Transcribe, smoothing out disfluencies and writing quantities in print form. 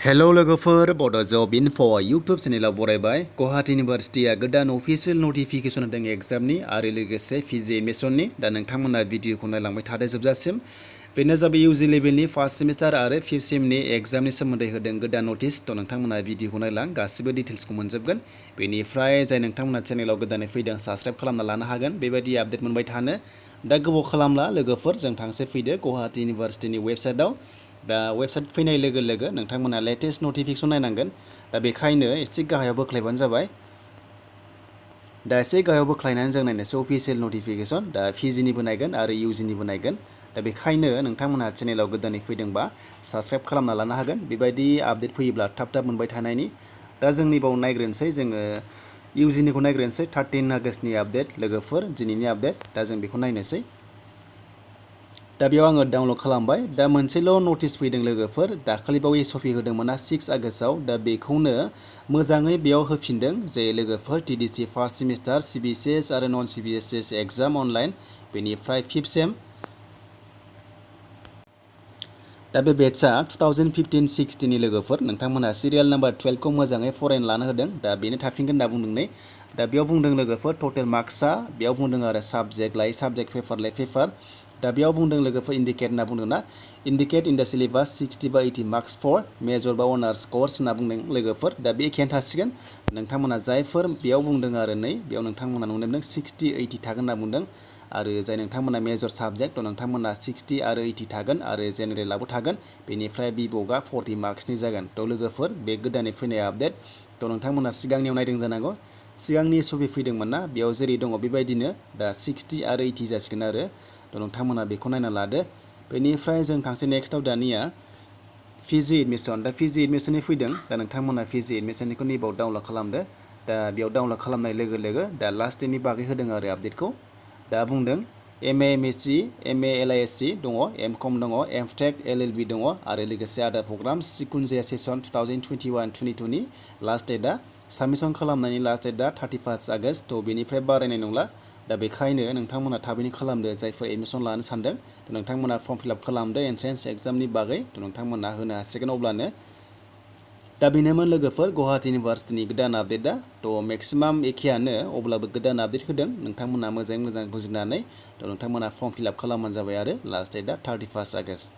Hello लोगोफोर बड' जब enough' YouTube चेनेलाव बरायबाय। Guwahati इउनिभार्सिटिया गोदान अफिसियेल नटिफिकेसन होदों एग्जामनि आरो लोगोसे पिजि एडमिसननि। दा नोंथांमोना भिडिअखौ नायलांबाय थादो जोबजासिम। बेनो जाबाय इउजि लेभेलनि फार्स्ट सेमिस्टार आरो फिफ्थ सेमनि एग्जामनि सोमोन्दै होदों गोदान नटिस। थ' नोंथांमोना भिडिअखौ नायलां गासिबो डिटेल्सखौ मोनजोबगोन। बेनिफ्राय जाय नोंथांमोना चेनेलाव गोदानै फैदों साबस्क्राइब खालामना लानो हागोन बेबायदि आपडेट मोनबाय थानो। दा गोबाव खालामला लोगोफोर जों थांसै फैदो गुवाहाटी इउनिभार्सिटिनि वेबसाइटआव। दा वेबसाइट फैनाय लोगो लोगो नोंथांमोना लेटेस्ट नटिफिकेसन नायनांगोन। दा बेखायनो एसे गाहायाव बोख्लायबानो जाबाय। दा एसे गाहायाव बोख्लायनानै जों नायनोसै अफिसियेल नटिफिकेसन। दा पिजिनिबो नायगोन आरो इउजिनिबो नायगोन। दा बेखायनो नोंथांमोनहा चेनेलाव गोदानै फैदोंबा साबस्क्राइब खालामना लानो हागोन बेबायदि आपडेट फैयोब्ला थाब थाब मोनबाय थानायनि। दा जोंनि बाव नायग्रोनोसै जोङो इउजिनिखौ नायग्रोनोसै 13 आगष्टनि आपडेट लोगोफोर दिनैनि आपडेट। दा जों बेखौ नायनोसै। दा बेयाव आङो डाउनलड खालामबाय। दा मोनसेल' नटिस फैदों लोगोफोर दाखालि बावै सफि होदोंमोन 6 आगष्टआव। दा बेखौनो मोजाङै बेयाव होफिनदों जे लोगोफोर टिडिसि फार्स्ट सेमिस्टार सिबिएसएस आरो नन सिबिएसएस एग्जाम अनलाइन बेनिफ्राय फिफ्थ सेम। दा बे बेट्सआ 2015-16 नि लोगोफोर नोंथांमोनहा सिरियाल नाम्बार 12 खौ मोजाङै फरायनो लानो होदों। दा बेनो थाफिनगोन होनना बुंदों नै। दा बेयाव बुंदों लोगोफोर टटेल मार्क्सआ बेयाव बुंदों आरो साबजेक्ट लायै साबजेक्ट पेपार लायै पेपार। दा बेयाव बुंदों लोगोफोर इन्डिकेट होनना बुंदों ना। इन्डिकेट इन द सिलेबास 60 बा 80 मार्क्स फर मेजर बा अनार्स कर्स होनना बुंदों लोगोफोर। दा बे एखेयानो थासिगोन। नोंथांमोना जायफोर बेयाव बुंदों आरो नै बेयाव नोंथांमोना नुनो मोनदों 60-80 थागोन होनना बुंदों। आरो जाय नोंथांमोना मेजर साबजेक्ट थ' नोंथांमोना 60 आरो 80 थागोन आरो जेनेरेलाबो थागोन। बेनिफ्राय बिब'गा 40 मार्क्सनि जागोन। थ' लोगोफोर बे गोदानै फैनाय आपडेट। थ' नोंथांमोना सिगांनियाव नायदों जानांगौ। सिगांनि सफि फैदोंमोन ना बेयाव जेरै दङ बेबायदिनो दा 60 आरो 80 जासिगोन आरो। थ' नोंथांमोना बेखौ नायना लादो। बेनिफ्राय जों थांसै नेक्स्टआव दानिया पिजि एडमिसन। दा पिजि एडमिसननि फैदों। दा नोंथांमोना पिजि एडमिसननिखौ नैबाव डाउनलड खालामदो। दा बेयाव डाउनलड खालामनाय लोगो लोगो दा लास्ट डेटनि बागै होदों आरो आपडेटखौ। दा बुंदों एमए एमएससि एमए एलआइएससि दङ, एमकम दङ, एमटेक एलएलबि दङ आरो लोगोसे आदार प्रग्राम्स जिखुनु जाया सेसन 2021-22 नि लास्ट डेटआ साबमिसन खालामनायनि लास्ट डेटआ 31 आगष्ट। थ' बेनिफ्राय बारायनाय नंला। दा बेखायनो नोंथांमोना थाबैनो खालामदो जायफोर एडमिसन लानो सानदों। थ' नोंथांमोना फर्म फिलआप खालामदो एन्ट्रेन्स एग्जामनि बागै। थ' नोंथांमोना होनो हासिगोन अब्लानो। दा बेनोमोन लोगोफोर गुवाहाटी इउनिभार्सिटिनि गोदान आपडेटआ। थ' मेक्सिमाम एखेयानो अब्लाबो गोदान आपडेट होदों। नोंथांमोना मोजाङै मोजां बुजिनानै थ' नोंथांमोना फर्म फिलआप खालामबानो जाबाय आरो लास्ट डेटआ 31 आगष्ट।